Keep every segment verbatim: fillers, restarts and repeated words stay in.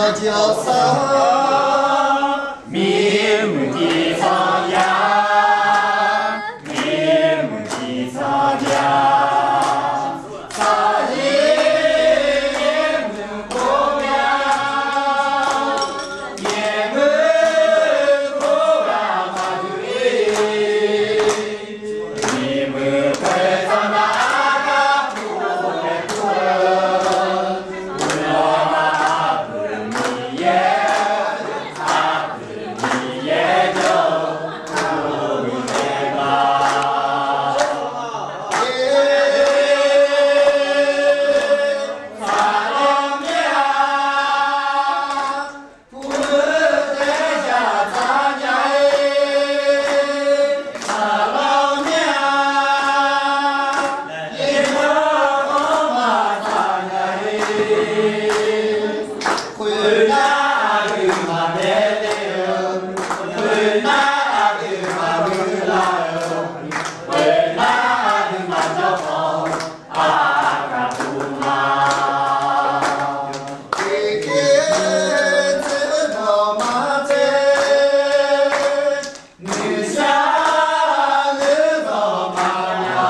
Aqjeq-awr sar-awr, mirmuiq tiqtsanq ya, mirmuiq tiqtsanq ya. Saqzir yaermuiq kor mya, yaermuiq kor ghaq maqdui-ir. Mirmuiq khoerdzanq nar, argar puq laeq kur-eu, uqlawq nar aqpoeq Miqyaer, aqpoeq Miqyaer jawr-eu, aqpoeq Miqyaer ma. Saqlawq mya, puq-eu daejaq tsaq nya-ir, saqlawq mya, yaerjawr-anr maqtsaq nya-ir. Khoernar aqdui maqdae le-eu, khoernar aqdui maqguiq lar-eu, khoernar aqdui maqjawr khawf, aqkaq puq ma. Tiqkhaeq tser dawq maqtser, noeqshaq-eu dawq maqya.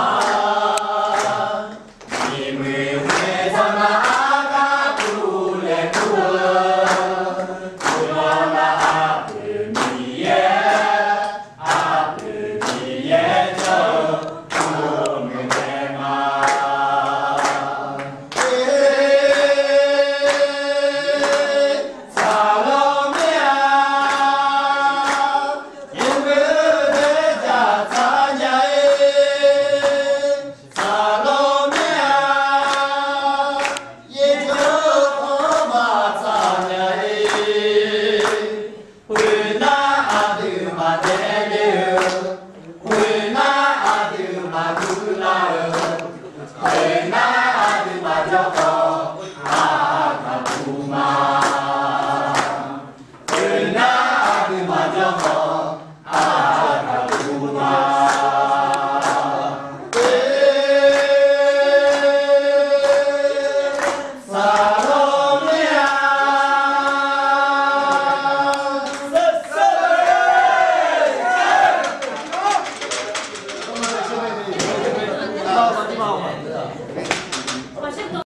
Mirmuiq khoerdzanq nar, argar puq laeq kur-eu, uqlawq nar aqpoeq Miqyaer, aqpoeq Miqyaer jawr-eu, aqpoeq Miqyaer ma. Saqlawq mya, yaermuiq daejaq tsaq nya-ir, saqlawq mya, yaerjawr-anr maqtsaq nya-ir. Khoernar aqdui maqdae le-eu, khoernar aqdui maqguiq lar-eu, khoernar